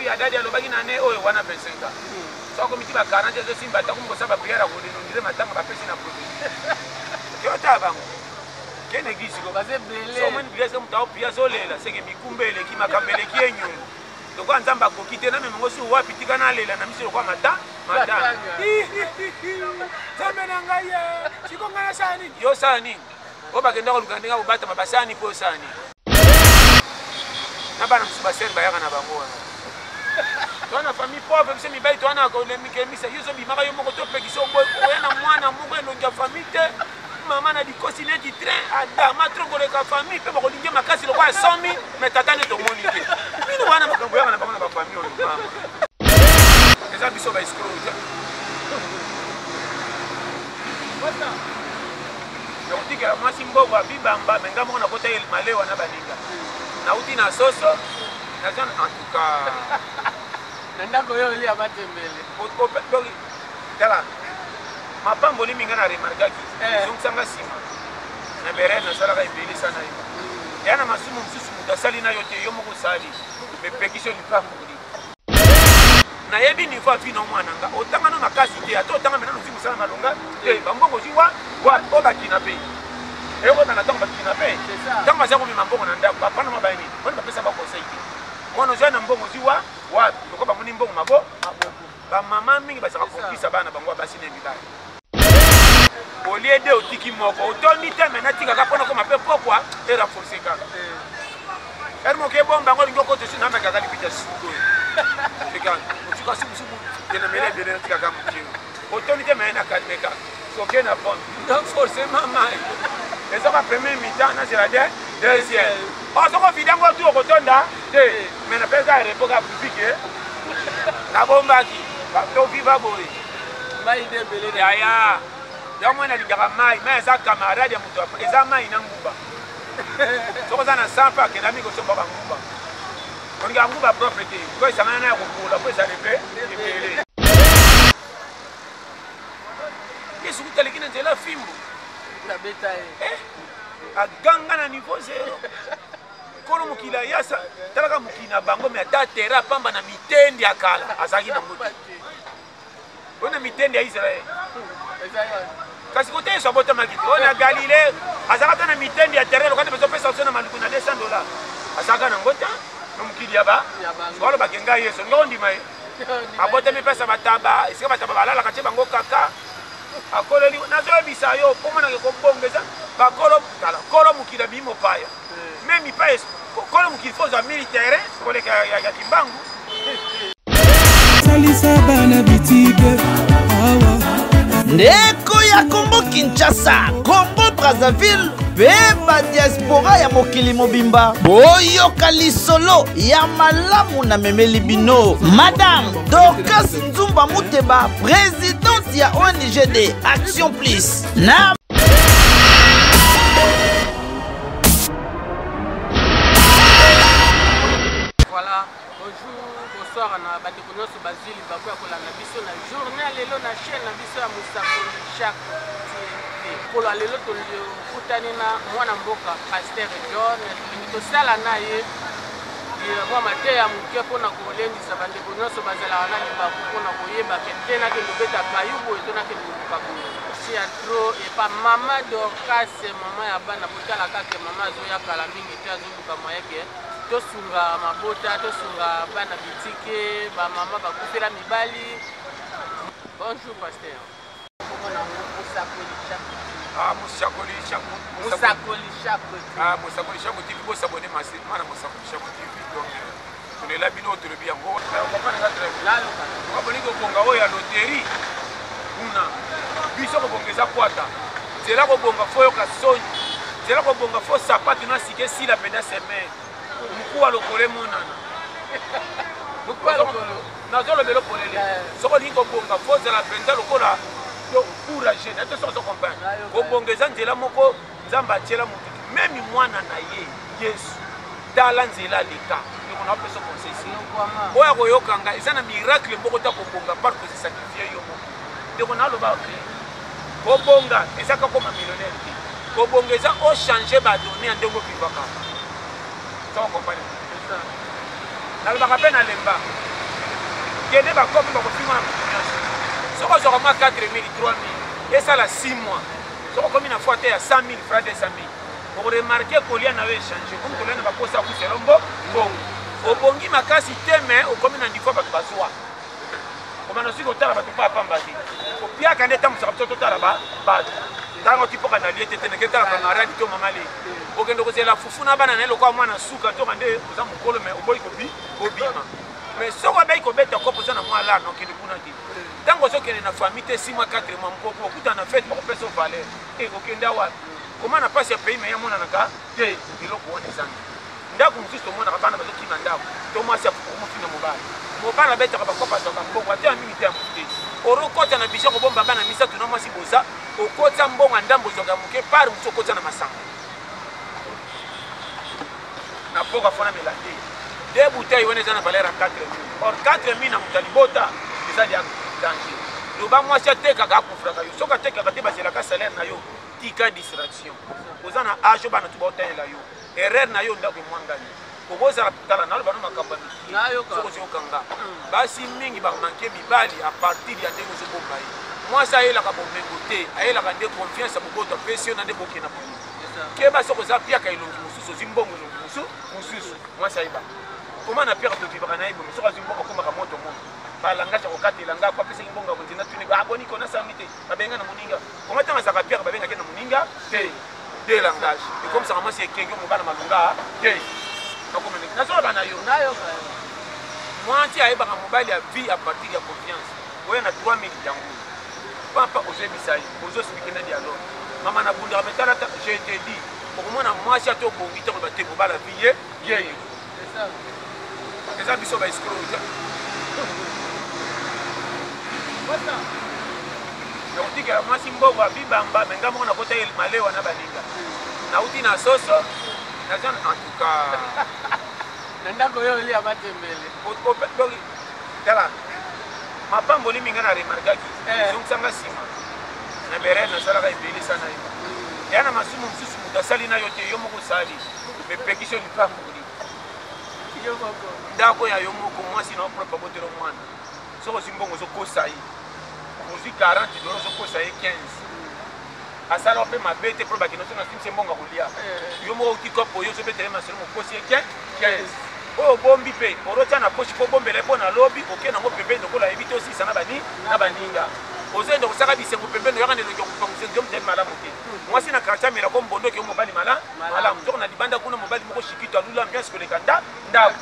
ya dadi alobaki na année oyo wana 25 ans. Soki akomi ti ba 40 ezosimba te, akomi kosala ba prière ya kolela ondire matanga bapesi na prophetie. Yo otala bango. Kende église sikoyo. Baza ebele. Soki omoni prière soki moto aoprie azolela seke mikumba eleki makambo eleki ye nyongo. Lokola Nzambe akoki te namema ngo su wapi tika nalela na miso lokola mata matanga. Nzambe na ngai ye siko ngai nasala nini? Yo osala nini? Oyo bakenda koluka ndenge kobatama basala nini mpo osala nini? Na bana mosusu basere bayaka na bango wana. Toa na famille pauvre biso mibali toa na kolemikemisa yo ozobimaka yo moko topekisa oya na mwana moko elongi ya famille te mama na likosi neti train adama tro koleka famille mpe bakolingi makasi lokola 100 000 mais tata nde tomoni te bino wana makambo yaka na bango na bafamille oyo mama eza biso ba escroc nakotikela mwasi mbongo ya bibamba me nga moko nakota malewa na baninga nauti na soso naza en tout cas na ndako oyo olia matembele tala mapamboli minga na remarkaki eh. ezongisa nga nsima na berere nasalaka ebele sana yo ya na masumu mosusu moto asali na yo te yo moko osali mepekisi yo lipamboli nayebi niveau ya vie na mwana nga otanga no makasi te ata otanga mena nozwi mosala malonga te bambongo ozwi wa wapi oyo bakina mpe eyokota na ntango bakina mpe ntango baza komema mbongo na ndako bapana ma bayini wana bapesa baconseil te mwana ozwa na mbongo ozwi wa wapi lokola bamoni mbongo mabo bamama mingi bazalaka kokisa bana bango ya basi na mibali olie de otiki moko otondi te me natikaka mpo nakoma mpe pokwa e renforce kaka ere moke ebomba yango olingi okota esi namekaka lipita sikoyo otika subusubu te na mele ebele natikaka moke otondi te me na kalme kaka soke na pompe donc forcément mai ezaka premier mi-temps nazela de deuxième oh, soko vide yango tu okotonda te mais napesa repos ka publike nabombaki toviva boye mai nde ebele yaya yango mwana alingaka mai mai aza camarade ya moto eza mai na nguba soki oza na sampa akenda mingi kosomba banguba olingaka nguba propre te po esangana na ya kopola po ezala ebe ebele Yesu kutu aleki na nzela fimbu. Nabeta ye. Eh, aganga na niveau zero. Nkolo mokili ayasa talaka mokili na bango me ata terrain pamba na mitendi ya kala azalaki nango te. Oyo na mitendi ya Israël. Kasi kote Yesu abotamaki te. Oyo na Galilée azalaka ata na mitendi ya terrain lokati bazopesa biso na maluku na 200 dollars. Azalaka nango te na mokili ya ba. Balobaka ngai Yesu, ngai ondima ye. Abotami pesa bataba, esika bataba balalaka tie bango kaka. Akoleli nazoyebisa yo mpo monaka kobonga eza bakolo tala kolo mokili abimi mopaya meme epai kolo mokili fo ozwa militaire koleka ya kimbangu. Salisa bana bitike awa. Ndeko ya Congo Kinshasa, Congo Brazzaville mpe badiaspora ya mokili mobimba, boyoka lisolo ya malamu na memeli bino. Madame Dorcas Nzumba Muteba, présidente ya ONGD Action Plus na Voilà, bonjour, bonsoir na bandeko nyonso bazwi libaku ya kolanda biso na journée ya lelo na chaîne na biso ya Mosakoli Jacques TV. Mokolo ya lelo tokutani na mwana mboka Pasteur John, tolingi tosala na ye mwa mateya moke mpo na kolendisa bandeko nyonso bazalaka na libaku mpo na koyeba ke te nakende kobeta kayu boye to nakende koluka boye. Si ya trop epa mama Dorcas, mama ya bana, botala kaka mama azoya kala mingi te, azoluka moyen ke tosunga mabota, tosunga bana bitike, ba mama bakufela mibali. Bonjour pasteur. Ah, Mosakoli Chaku. Mosakoli Chaku. Ah, Mosakoli Chaku TV, bo s'abonner massivement na Mosakoli Chaku TV. Donc, tolela bino tolobi yango. Comprendre nga très bien. Okaboni kobonga oyo ya loterie kuna. Biso kobonga eza kwata. Nzela kobonga fo yoka soni. Nzela kobonga fo sapatu na sika esila mpenza semaine. Mkuwa lokolo emonana. Mkuwa lokolo. Nazolobela polele. Soki olingi kobonga fo ozala mpenza lokola to courageux. Na te soki ozo comprendre. Kobonga eza nzela moko Nzambe atiela motu meme mwana na ye Yesu. Tala nzela aleka. Ndeko na opesa conseil si. Oyo akoyoka nga eza na miracle moko ta kobonga par ko se sacrifier yo moko. Ndeko na aloba kobonga eza kaka koma millionnaire te. Kobonga eza o changer ba données ya ndenge ovivaka. Ça va comprendre. Nalobaka mpe na lemba. Kende bakope bakofinga na moto nyonso. Soki ozwaka mwa 4000, 3000, esala 6 mois. Soki okomi na fois te ya 100 000 francs, 200 000, okoremarke kolia na yo echange. Okomi kolia na baposa ya kuselo mbo mbongo. Obongi makasi te, mais okomi na niveau bato bazwa. Obanda soki kotala bato pa pamba te. Opiaka nde etambwisaka biso totala bato. Ntango tipoka na lie te te nake tala camarade to mama le. Okende kozela fufu na bana na ye lokola mwana suka to nde oza mokolo mais oboyi kobima. Mais soki obeyi kobeta kopo oza na mwa lar na okende kuna te. Ntango ozokende na famille te 6 mois 4 mois mokoko okutana na fete bakopesa yo valeur. E okenda wapi? Koma na pasi ya pays mais yamonanaka te eloko wana ezangi. Ndako mosusu tomonaka bana bazokima ndako to mwasi akomofinga mobali. Mobali abetaka bakopa azwaka mbongo ata ya mingi te ya moke. Orokota na budget kobomba bana misato na mwasi boza okotisa mbongo ya ndambo ozwaka ya moke part mosusu okotisa na masanga. Na mpoka fona mela te. Deux bouteilles wana eza na valeur ya 4000. Or 4000 na moto ya libota eza ya danger. Loba mwasi atekaka akufraka yo. Soki atekaka te bazelaka salaire na yo. Tika distraction. Oza na age bana tu baotalela yo. Erreur na yo ndako emwangani. Okozala tala naloba no makambo ya mike. Soki ozokanga. Basi mingi ba manquer mibali à partir ya ndenge ozobomba ye. Mwasi ayelaka bomengo te, ayelaka nde confiance ya boboto apesi yo na nde bokenda bolingo. Keba soki oza piaka elongi mosusu, ozwi mbongo elongi mosusu, mosusu. Mwasi ayebaka. Koma na piaka tobibaka na ye bomi, soki azwi mbongo akomaka moto moto. Balangage ya kokatela nga, po apesaki mbongo ya konzela tuni, ah boni kona sami te, babenga na moninga. Koma ntango azalaka piaka babengaki na moninga te. De langage. Ekomisaka mwasi ekenge mobala malonga te. Nazoloba na yo. Mwasi ayebaka mobali ya vie à partir ya confiance. Oya na 3000 yango. Papa ozoyebisa ye, ozoexplike na dialogue. Mama nabundaka me tala je te dis, okomona mwasi ata obongi te koloba te mobala vie ye yeyo. Eza biso ba escroc. Nakotikela mwasi mbongo ya bibamba me nga moko nakota ye malewa na baninga. Nauti na soso, naza en tout cas. Na ndako oyo olia matembele. Donc tala mapamboli mingi na remarkaki ezongisanga nsima na berere nasalaka ebele sa na yo ya na masumu mosusu moto asali na yo te yo moko osali mepekisi yo lipamboli ndako ya yo moko mwasi na yo propre abotelo mwana soki ozwi mbongo ozokosa ye ozwi 40 dola ozokosa ye 15 asala mpe mabe te mpo bakende so na simisi mbongo akolia yo moko oki kopo oyo ozobetele masolo mokosi ye 15 oyo obombi mpe orotya na poche mpo obombela ye mpo na lobi oke nango pembeni lokola ayebi te osisa na bani na baninga ozoyenda kosaka bisengo pembeni oyaka na elongi ya kopangwisa nzio motali malamu te mwasi na quartier amela ko mbondo oke mobali malamu nzoko na libanda kuna mobali moko shikito alula ambiance koleka ndako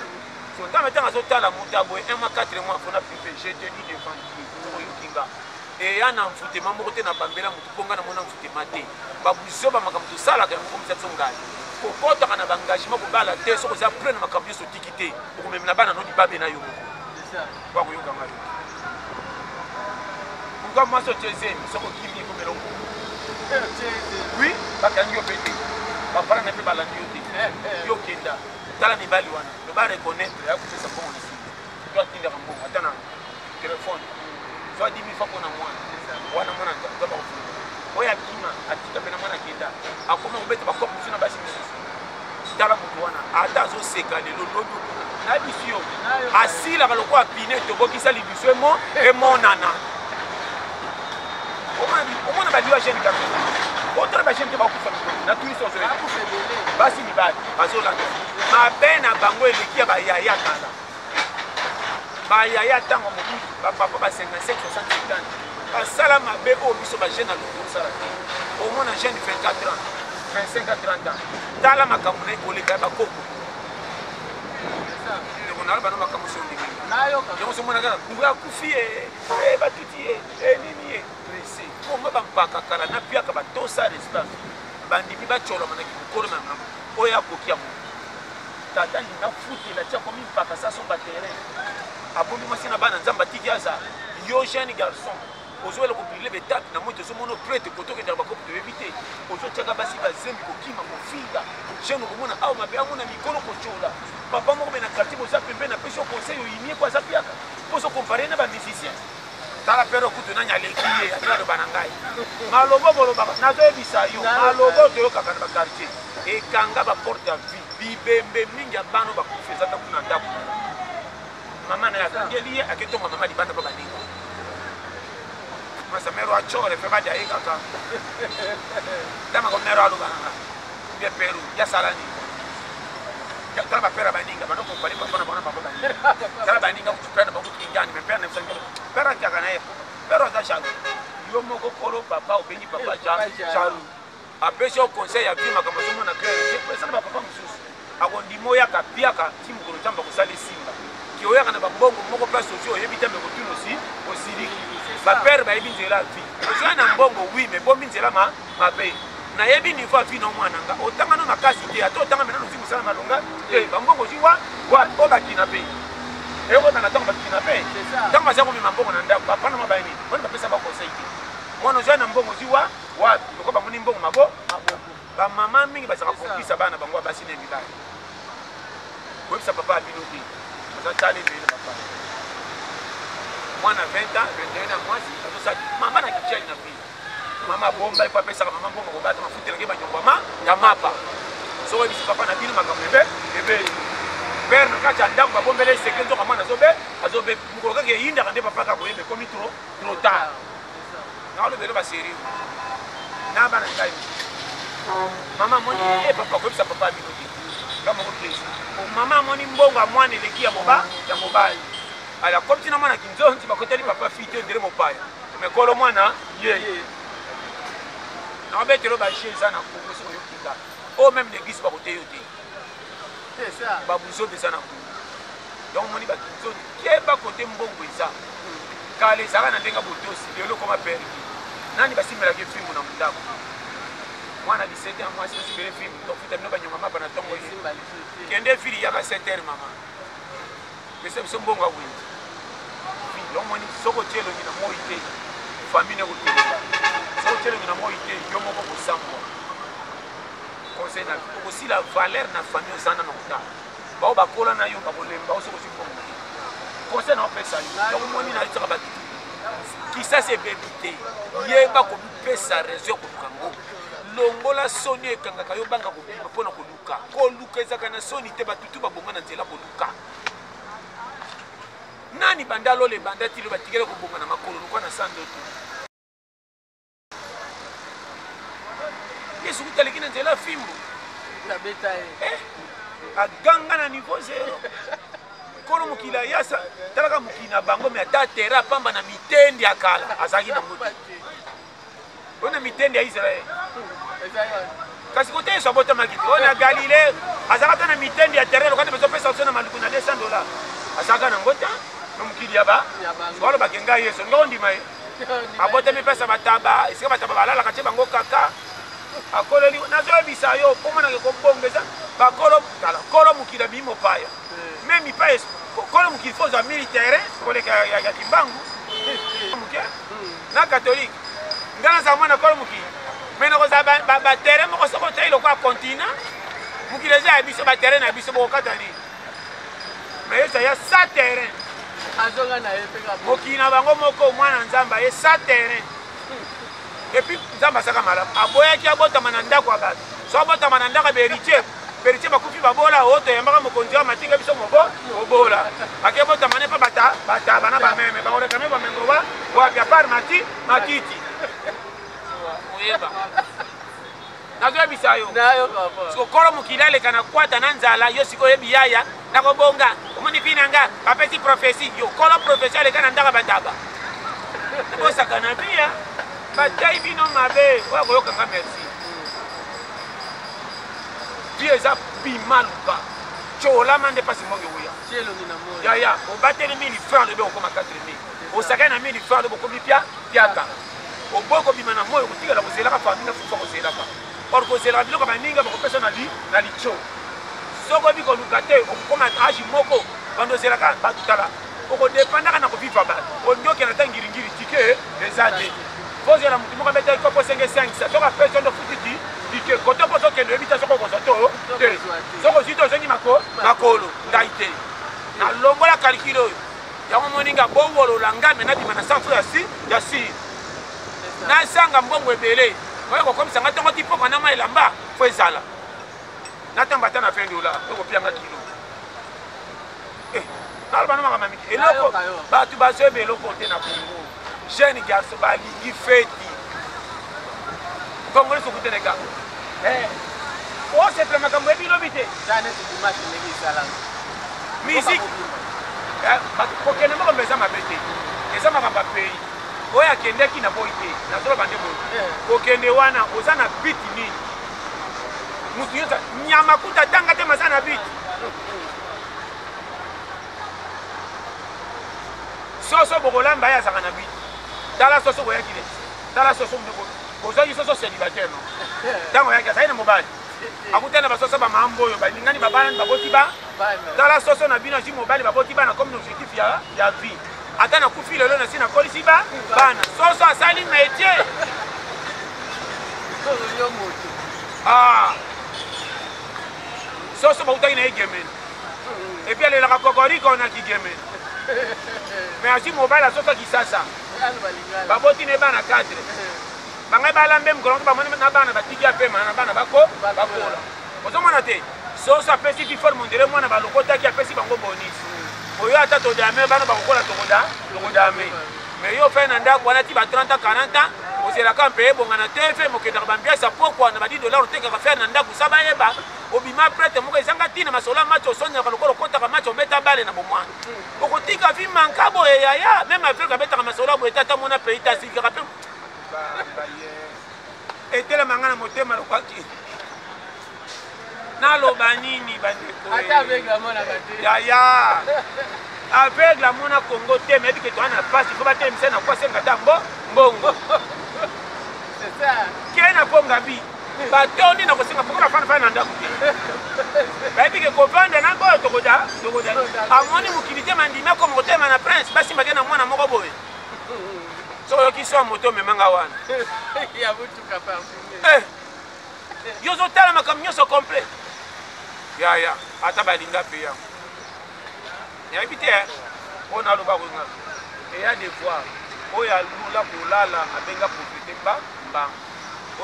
so ntango ntango azotala moto ya boye 1 mois 4 mois fona privé je te dis devant Dieu oyoki nga eya na mfutema moko te na bambela motu mpo nga namona mfutema te babuzoba makambo tosalaka yango komisa biso ngai kokɔtaka na baengagement kobala te soki oza pre na makambo nyonso otiki te okomemela bana no libabe na yo moko bakoyoka ngai pourquoi mwasi otie zemi soki okimi ekomela okoma oui bakangi yo mpe te bapara na mpe balandi yo te yo kenda tala mibali wana loba reconnaître ya kopesa mbongo na nsima to atindaka mbongo ata na telefone so adimi fa mpona mwana wana mwana nzambe bakofunga oyo akima atika mpe na mwana akenda akoma kobeta bakope mosusu na basi misusu tala moto wana ata azoseka lelo lobi nayebisi yo asilaka lokola pine tobokisa libiso emo emonana omona baliwa jeune garçon otala bajeune te bakufa mikolo na tunisi ozoyeba basi mibali bazolanda mabe na bango eleki ya bayaya kala bayaya ntango mobutu bapapa ba 55 60 70 basala mabe oyo biso bajeune ya loto osala te omona jeune 24 ans 25 à 30 ans tala makambo na ye koleka ya bakoko ndeko naloba no makambo so ndenge yango ozomona kaka kura akufi ye batuti ye nini ye presse konga bampaka kala na piaka batosa respect bandimi bacolama na kimokolo na oyo akoki yango tata alinga futela ti akomi mpaka sa somba terrain abombi mwasi na bana nzambe atiki aza yo jeune garçon ozowela kobrile betape na moi tozomona prete kote okendaka bakopo toyebi te ozotyaka basi bazembi kokima kofinga jeune okomona awa mabe amona mikolo kotyola papa moko be na quartier boza pembeni apesi yo conseil oyini ye po aza piaka mpo ozokompare na bamusicien tala pero kutu nani aleki ye ata aloba na ngai malobo bolobaka nazoyebisa yo malobo toyokaka na bakartier ekanga baporte ya vie bibembe mingi ya bana bakufi eza ta kuna ndako. Mama na ye akangeli ye, aketonga mama libanda mpo baninga. Masa mero achore fe badia ye kaka. Tama ko mero aloba na nga. Bie Peru, ya sala nini? Tala ba pera baninga, bano kompani papa na bango na papa baninga. Tala baninga kutu pera na bango kutu kingani, mais pera na biso pera kaka na ye. Pera aza jaloux. Yo moko kolo papa obengi papa jaloux. Apesi yo conseil ya vie makambo ozomona clair te eza na bapapa mosusu akondima oyaka piaka ti mokolo nzambe akosala esimba ke oyaka na bambongo moko place ozwi oyebi te me kotuna osi osiliki bapere bayebi nzela ya vie ozwa na mbongo wi me bombi nzela ma mabe nayebi niveau ya vie na omwana nga otanga no makasi te ata otanga mena nozwi mosala malonga te bambongo ozwi wa wapi oyo bakina mpe eyokotanga ntango bakina mpe ntango baza komema mbongo na ndako bapana ma bayini wana bapesa baconseil te mwana ozwa na mbongo ozwi wa wapi lokola bamoni mbongo mabo bamama mingi bazalaka kokisa bana bango ya basi na mibali koyebisa papa ya bino te aza tala ebele papa mwana 20 ans 21 ya mwasi azosala mama na kichene na vie mama abomba epo apesaka mama mbongo kobata mafutelaki banyongo ma ya mapa soki oyebisi papa na bino makambo ebe ebele pere na kati ya ndako babombela eseke nzoka mwana azobe azobe mokolo kaka eyindaka nde papa kaka koyeba ekomi trop trop tard naolobelo baserie na bana ngai mama amoni e papa koyebisa papa bino te nga moko crise mama amoni mbongo ya mwana eleki ya moba ya mobali ala komi ntina mwana kinzonzi bakoteli papa fi te ndele mopaya me kolo mwana ye naobetelo baje eza na kongo soki oyoki nga oyo meme na eglise bakote yo te babuzoba eza na kongo donc omoni bakinzonzi keba kote mbongo eza kala ezalaka na ndenge botosi lelo okoma perdu nani basimbelaki fimbu na ndako mwana 17 ya mwasi osimbele fimbu tofuta bino banyonga mapa na ntongo ye kende vili yaka 7 heures mama pesa biso mbongo ya wenze vili omoni soki otie elongi na moi te famille nekotelema soki otie elongi na moi te yo moko kosambwa conseil na okosila valeur na famille oza nano kotala bao bakola na yo bakolemba yo soki ozwi mbongo te conseil na opesa yo yango omoni nayebisaka bato kisasi ebebi te yeba komipesa raison ya koluka ngo longola soni ekangaka yo banga kobima mpo na koluka koluka ezalaka na soni te batutu babonga na nzela koluka nani banda lola ebanda tilo batikela kobonga na makolo lokwa na sandoto Yesu kuta aleki na nzela fimbu. Nabeta ye. Eh, aganga na niveau zero. Kolo mokili ayasa talaka mokili na bango me ata terrain pamba na mitendi ya kala azalaki na ngo te. Oyo na mitendi ya Israël. Kasi kote Yesu abotamaki te. Oyo na Galilée azalaka ata na mitendi ya terrain lokati bazopesa biso na maluku na 200 dollars. Azalaka na ngo te. Na mokili ya ba. Balobaki ngai Yesu, ngai ondima ye. Abotami pesa bataba esika bataba balalaka tie bango kaka akoleli nazoyebisa yo mpo monake kobonga eza bakolo tala kolo mokili abimi mopaya me mipaya kolo mokili fo ozwa militaire koleka ya kimbangu moke na katolike ngai nazala mwana kolo mokili me nakozala baterrain moko soki otali lokola continent mokili eza ya biso baterrain na biso bokokata nini me yesu aya sa terrain azonga na ye mpe mokili na bango moko mwana nzambe aye sa terrain epuis nzambe asaka malamu aboyaki abotama na ndako ya bato so abotama na ndako ya baheritier beritier bakufi babola oyo toyambaka mokonzi wa matika biso moko mobola ake botama ne mpe bataba na bameme bakoleka me bamengo wa wapi apart mati matiti oyeba nazoyebisa yo sokolo mokili aleka na kwata na nzala yo sikoyo oyebi yaya nakobonga omoni vi na nga bapesi prophesie yo kolo prophesie aleka na ndaka bataba bosaka na biya batai bino mabe oyo akoyoka nga merci vie eza bima luka colama nde mpasi mbongo ewuya yaya obateli 1000 franc lobi okoma 4000 osakani na 1000 franc lobi okomi pia piaka oboyi kobima na moi okotikala kozelaka famille na fufa kozelaka or kozelaka biloko baninga bakopesa na li na litio soki oyebi koluka te okokoma age moko bando ozelaka bato tala okodepandaka na koviva bato ondokela ata ngiringiri tike eza te kozela motu moko abetaki kopo osenge 5 soki apesi yo nde ofuti ti tike kote mpo ozokende oyebi te soki okozwa to te soki ozwi te ozongi makolo ngai te nalongola kalkile oyo yango omoni nga bowolola nga me nabima na centre ya si ya sire nazanga mbongo ebele oyo kokomisa nga ntongo ti pokwa na ma elamba fo ezala natamba ata na 20 dollar okopia nga kilo eh. Naloba na makambo ya miki eloko bato bazoyeba eloko te na Congo. Jeune garçon balingi feti. Congolais sokutene kaka. Eh. Osepela makambo yebi lobi te. Musique. Eh, kokende moko mpe eza mabe te. Eza makambo ya pays. Oyo akendeki na boyi te. Nazoloba nde boye. Eh. Kokende wana oza na biti nini? Mutu nyonso nyama kuta atanga te maza na biti. Soso bokolamba ye azalaka na biti. Tala soso boyaki te. Tala soso bozwaki soso célibataire no. Ntango oyaki azali na mobali. Akutani na basoso ba mambo oyo balingani babalani baboti ba. Tala soso na bino azwi mobali baboti bana comme objectif ya, ya vie. Ata nakufi lelo nasi nakolisi ba bana. Soso asali métier. Ah. Soso bautaki na ye gemene. Et puis alelaka kokoriko na kigemene. Mais azwi mobali asoso kisasa. Baboti na ye bana 4. Bangai balambe mokolo bamoni na bana batiki ya pema na bana bako bakola. Ozomona te soso apesi fi forme ondire mwana balokotaki apesi bango bonus. Oyo ata todame bana bakokola tokoda tokodame. Mais yo fai na ndako wana ti ba 30 ans 40 ans ozelaka mpe ebonga na te fe mokendaka bambiasa pokwa na ba 10 dollars otekaka fer na ndako sa bayeba obima prete moko ezanga ntina masolo ya match osonyaka lokola okotaka match obeta bale na bomwana okotika vi manka boye yaya meme afrika abetaka masolo ya boye te ata mona pays te asilikaka mpe etelema nga na motema lokwaki naloba nini bandeko yaya aveugle amona congo te meyebi ke toa na pasi fo batelemisa na kwasenga ta mbo mbongo ke na kongabi batondi na kosenga poko nafanda fanda na ndako te bayebi ke kovanda na oyo tokoda tokoda amoni mokili te mandimi akoma kotelema na prince basimbake na mwana moko boye soki oyoki so ya moto omemanga wana eh, yo ozotala makambo nyonso complet yaya ata balinga mpe yango nayebi te mpo naloba koyinga eya devoir oyo alula kolala abenga pauvreté mba mbango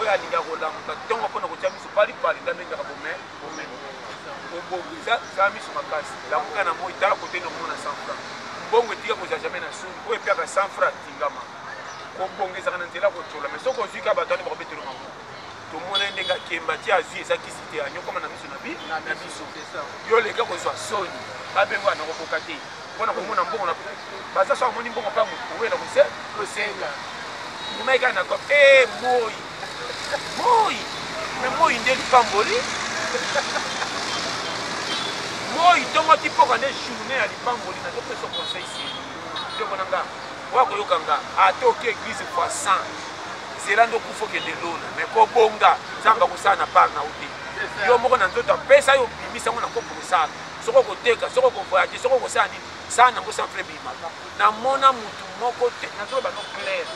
oyo alinga kolamuka ntongo mpo na kotya miso palipali nde abengaka bome bome obongisa za miso makasi lamuka na moi tala kote nomona 100 franc mbongo etika kozala jamais na soni oyo epiaka 100 franc tingama kobonga ezalaka na nzela kotyola mais soki ozwi kaka bato wana bakobetelo maboko tomona ye ndenge akemba ti azwi eza kisi te anyokama na miso na biso yo leka kozwa soni babengo na kokoka te mpo na komona mbongo na baza so amoni mbongo mpa moto owela kose kosenga ndimaki kaka na kop e moi moi me moi nde lipamboli moi ntongo ti mpoka nde journée ya lipamboli nazopesa conseil seri ndeko na nga oya koyoka nga ata oke église fois 100 zela nde okufa okende lola me kobonga nzambe akosala na part na yo te yo moko na nzoto apesa yo obimisa yango na kopo kosala soki okoteka soki okovoyage soki okosala nini sala nango sans frais bima namona mutu moko te nazoloba no clair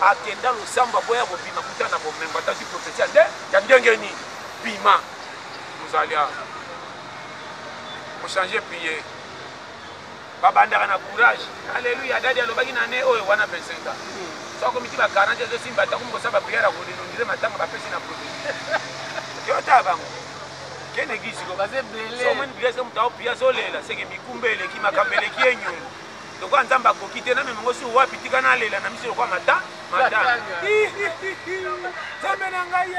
akenda losambo aboya kobima kuta na bomengo ata zwi profesia nde ya ndenge nini bima ozali awa ochange priere babandaka na courage alleluia dadi alobaki na ne oyo wana 25 ans so akomi ti ba 40 ezosimba ata komi kosala bapriere ya kolelo ndire matanga bapesi na prophetie yo tala bango kende eglise so omoni eglise moto aoprie azolela seke mikumba eleki makambo eleki ye nyongo lokola nzambe akoki te namema ngo su wapi tika nalela na miso lokola mata matanga nzambe na ngai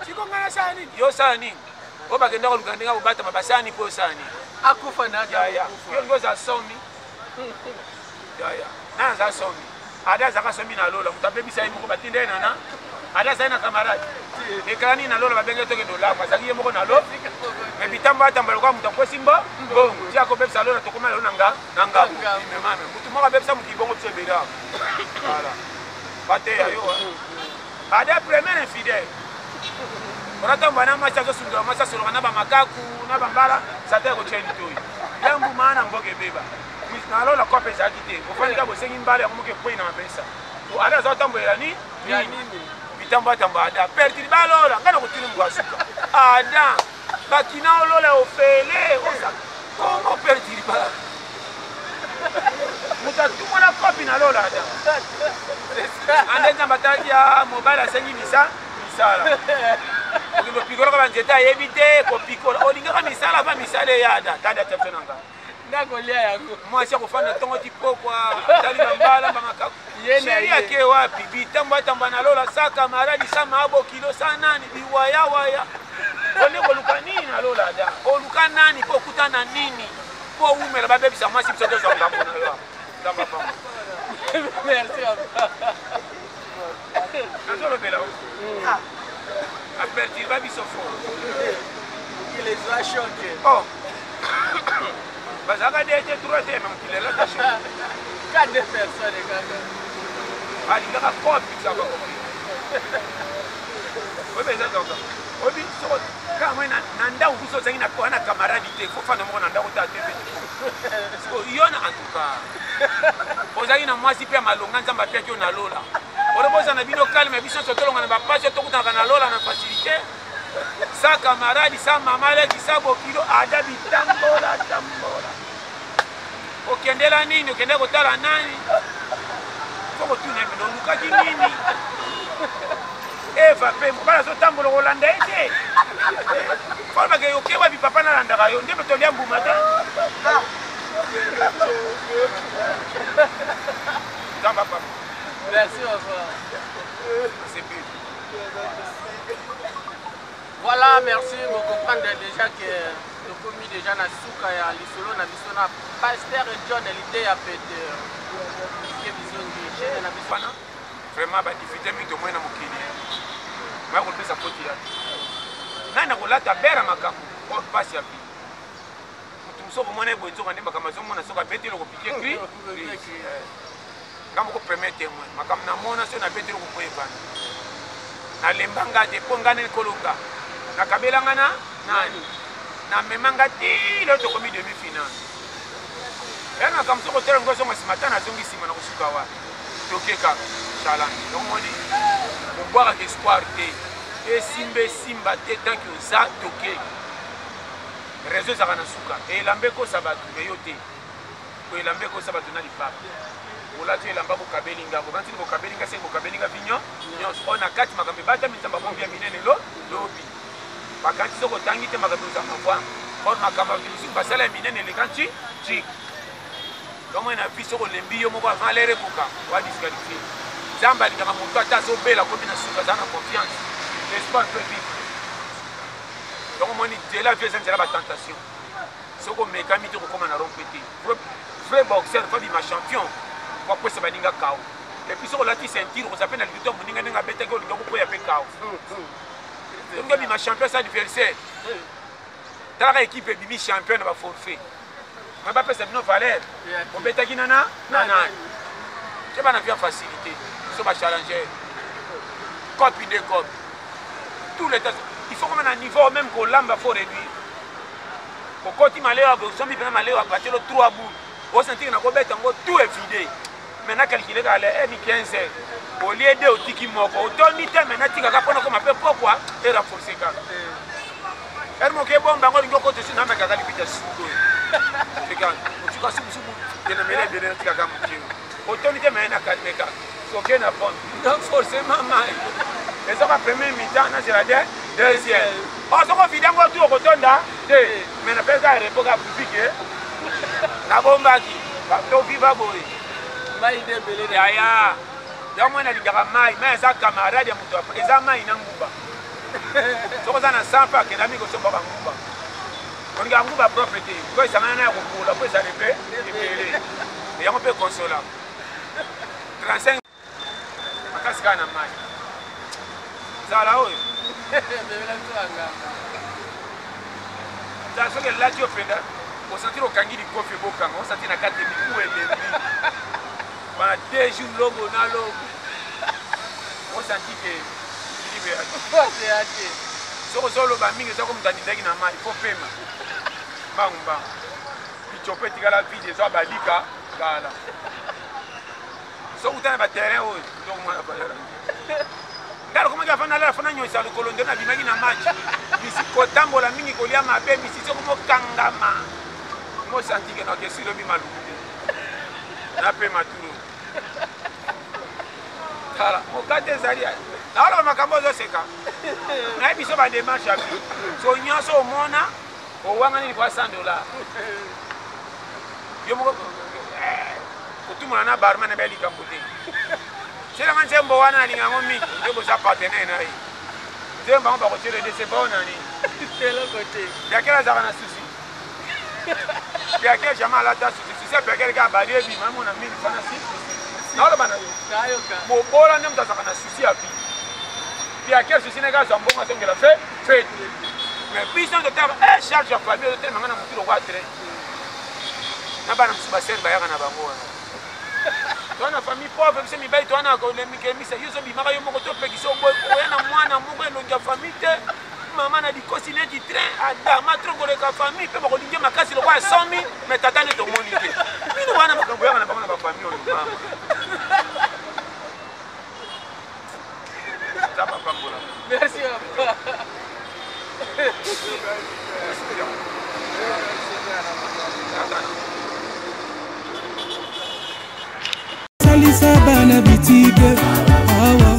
siko ngai nasala nini yo osala nini oyo bakenda koluka ndenge akobatama basala nini mpo osala nini akufa na yaya yo olingi ozala somi yaya nani aza somi ada azalaka somi na lola moto abebisa ye moko batinda ye nana ada azali na camarade ekala nini na lola babenge tokende olako azalaki ye moko na lo me bitambo atamba lokola moto akwesi mbo mbongo ti akobebisa lola tokoma lelo na nga na ngambo memame motu moko abebisa mokili bongo biso ebele awa voilà bateya yo ada premier infidèle wana ntango bana mwasi azosundola mwasi asoloka na bamakaku na bambala satan ekotya litoi ya mbuma na mboka ebeba nalola kope ezalaki te ofandi kaka bosengi mbala yango moko ekwei na mapesa ada aza kotambolela ni nini bitambo atambo ada pertili balola ngai nakotuni mbwa suka ada bakina olola ofele oza kongo pertili ba moto atumola kopi na lola ada ande nzambe atalaki ya mobali asengi misa misala okende opikolaka banzete ayebi te kopikola olingaka misala va misala eyada tadi atya biso na nga. Nakolia yango. Mwasi akofanda ntongo ti pokwa, atali bambala bamakaku. Sheri ake wapi? Bitambo atamba na lola sa camarade sa maabokilo sa nani biwayawaya. Onde koluka nini na lola da? Oluka nani mpo okuta na nini? Mpo owumela babebisa mwasi biso tozwa ngambo na yo. Nzambe apambola. Merci papa. Nazolobela o. Aperturba biso fort. Mokili ezwa choc. Oh. Bazalaka de te trois te mais mokili elata choc. Ka deux personnes kaka. Balingaka cope ça va. Oyebi eza kaka. Oyebi soko kaka moi na ndako biso ozangi na wana camarade te fo fanda moko na ndako ta te. Siko yo na en tout cas. Ozalaki na mwasi mpe ya malonga Nzambe apiaki yo na lola. Olobi oza na bino calme biso nyonso tolonga na bapasi oyo tokutanaka na lola na facilité. Sa camarade, sa mama leki, sa bokilo, ada bitambola tambola. Okendela nini? Okende kotala nani? Fo kotuna bino olukaki nini? Eva mpe mobali azotambola kolanda ye te. Folobaka oke wapi papa nalandaka yo nde mpe tolia mbuma te. Nzambe apamba. Merci papa. Nasepeli. Voilà, merci. Vous comprenez déjà que tokomi déjà na suka ya lisolo na biso na Pasteur John Liteya Peter. Ke bizongi chaîne na biso. Wana vraiment ba difficulté mingi tomoni na mokili. Baya kopesa foti ya nani akolata bera makambo oyo mpasi ya vie. Moto mosusu okomona ye boye nzoka nde makambo azomona soki abeti eloko pike cri. Nga moko premier témoin makambo namona soki nabeti eloko koyebana. Nalemba nga te mpo nga nani kolonga. Nakabela nga na nani. Namema nga ti lelo tokomi demi finale. Ya makambo soki otala ngo ozonga nsima ata nazongi nsima na kosuka wapi. Toke kaka challenge. Donc moni kobwakaka espoir te. Esimba esimba te tant que oza toke. Réseau ezalaka na suka. Elamba ekosa bato mais yo te. Ko elamba ekosa bato na lipapa. Olati elamba bokabeli nga, bokanisi bokabeli nga se bokabeli nga vinyo nyonso. Oyo na kati makambo ebatami Nzambe abombi ya minene lo lobi. Bakanisi soki otangi te makambo ozala mavwanga. Or makambo ya misusu basala ya minene eleka nti nti. Donc moi na vie soki olembi yo moko avant l'heure ekoka wa disqualifié. Nzambe alingaka moto ata azobela akomi na suka aza na confiance. L'espoir peut vivre. Donc omoni nzela vie eza nzela ba tentation. Soki omekami te kokoma na rompe te. Vrai boxeur faut bima champion po akwesa baninga KO. Et puis soki olati ceinture oza pe na litutu ya moninga ndenge abetaki olinga kokweya pe KO. Olingi obima champion sans adversaire. Talaka équipe ebimi champion na ba forfait. Mais bapesa bino valeur. Obetaki nana na nani. Te bana via facilité. So ba challenger. Copie nde copie. Tout le temps. Il faut comme na niveau même kolamba faut réduire. Okoti malewa osombi mpena malewa batielo 3 boules. Osentiki na kobeta yango tout est vidé. Mais na calculer kaka le ni 15 heures. Au lieu de otiki moko, otondi te mais natikaka mpona koma mpe pokwa e renforcer kaka. Heure moko ebomba yango olingi okota esi namekaka lipita suku oyo. Tika otuka suku suku te na mele ebele natikaka moke. Otondi te mais na calme kaka. Soke na pompe. Donc forcément mai. Ezaka premier mi-temps nazela de deuxième. Oh soko vide yango tu okotonda te. Mais napesa repos kaka public. Nabombaki. Toviva boye. Mai nde ebele na yaya. Yango mwana alingaka mai, mai aza camarade ya moto, eza mai na nguba. Soki oza na 100 francs akenda mingi kosomba banguba. Olingaka nguba propre te, po esangana na ya kopola, po ezala mpe ebele. Yango mpe consola. 35 makasi kaka na mai. Nzala oyo. Nzala soki elati yo mpenza, osentir okangi likofi ebokanga, osentir na kati miku elembi. Bana 2 jours lobo na lobo. Osentir ke libéré. Soki ozoloba mingi eza ko moto adindaki na mai, faut pema. Mbangu mbangu. Pichope etikala vide, ezwa balika kala. Soki utana ba terrain oyo, tokomona valeur. Ngai nakomaki afanda nalala fana nyosa lokolo nde nabimaki na match. Misi kotambola mingi kolia mabe misi soko mokangama. Mosanti ke nakesi lobi maluku te. Napema turo. Tala, mokate ezali naoloba makambo ozoseka. Nayebi biso ba démarche ya vie. So nyonso omona owangani likwa 100 dollars. Yo moko kotumona na barman na likambo te. Tielanga nzembo wana nalinga yango mingi, nde boza partenaire na ye. Nzembo yango bakotiela ede se bao nani? Eloko te. Piakel azalaka na souci. Piakel jamais alata souci. Souci ya Piakel kaka bali ebima amona mingi fana si. Naoloba na yo. Nayoka. Mobola nde moto azalaka na souci ya vie. Piakel souci na ye kaka azwa mbongo azongela fe fete. Mais biso totala eh charge ya famille ozotelema nga na motu lokola train. Na bana mosusu basere bayaka na bango wana. Toa na famille pauvre biso mibali toa na kolemikemisa yo ozobimaka yo moko topekisa oya na mwana moko elongi ya famille te mama na likosi neti train adama tro koleka famille mpe bakolingi makasi lokola 100 000 mais tata nde tomoni te bino wana makambo yaka na bango na bafamille oyo mama nzambe apambola. Merci papa. Salisa bana bitike awa.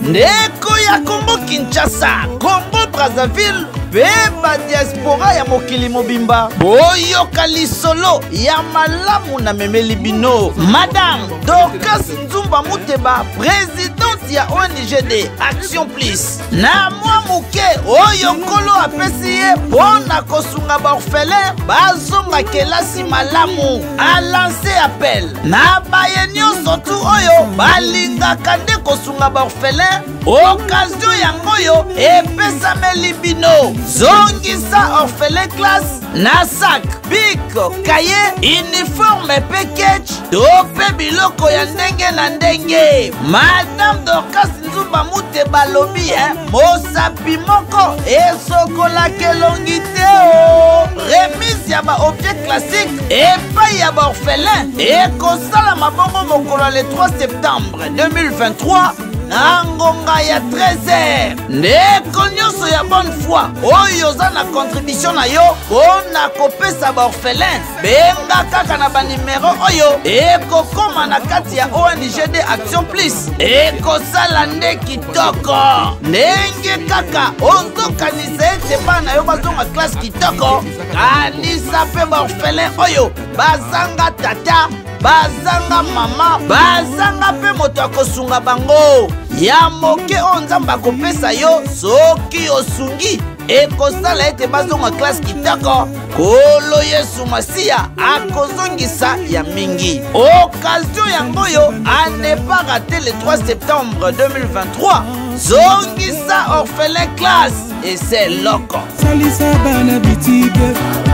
Ndeko ya Congo Kinshasa, Congo Brazzaville mpe badiaspora ya mokili mobimba, boyoka lisolo ya malamu na memeli bino. Madame Dorcas Nzumba Muteba, présidente ya ONGD Action Plus, na mwa moke oyo Nkolo apesi ye mpo na kosunga baorphelin bazonga kelasi malamu, alanse appel na baye nyonso tu oyo balingaka nde kosunga baorphelin. Okazio yango oyo epesameli bino. Zongisa orphelin classe na sac, bic, kaye, uniforme mpe ketch to mpe biloko ya ndenge na ndenge. Madame Dorcas Nzumba Mute balobi mosapi moko esokolaka elongi te o. Remise ya baobjet classique epai ya baorphelin ekosalama bongo mokolo ya le 3 septembre 2023 na ngonga ya 13h. Ndeko nyonso ya bonne foi oyo oza na contribution na yo mpo na kopesa baorphelin, benga kaka na banimero oyo ekokoma na kati ya ONGD Action Plus. Ekosala nde kitoko ndenge kaka ozokanisa ete bana yo bazonga klase kitoko. Kanisa mpe baorphelin oyo bazanga tata, bazanga mama, bazanga mpe moto akosunga bango. Ya moke oyo Nzambe akopesa yo soki osungi ekosala ete bazonga klase kitoko. Kolo Yesu Masiya akozongisa ya mingi. Occasion yango oyo à ne pas rater le 3 septembre 2023. Zongisa orphelin classe et c'est loko. Salisa bana bitike.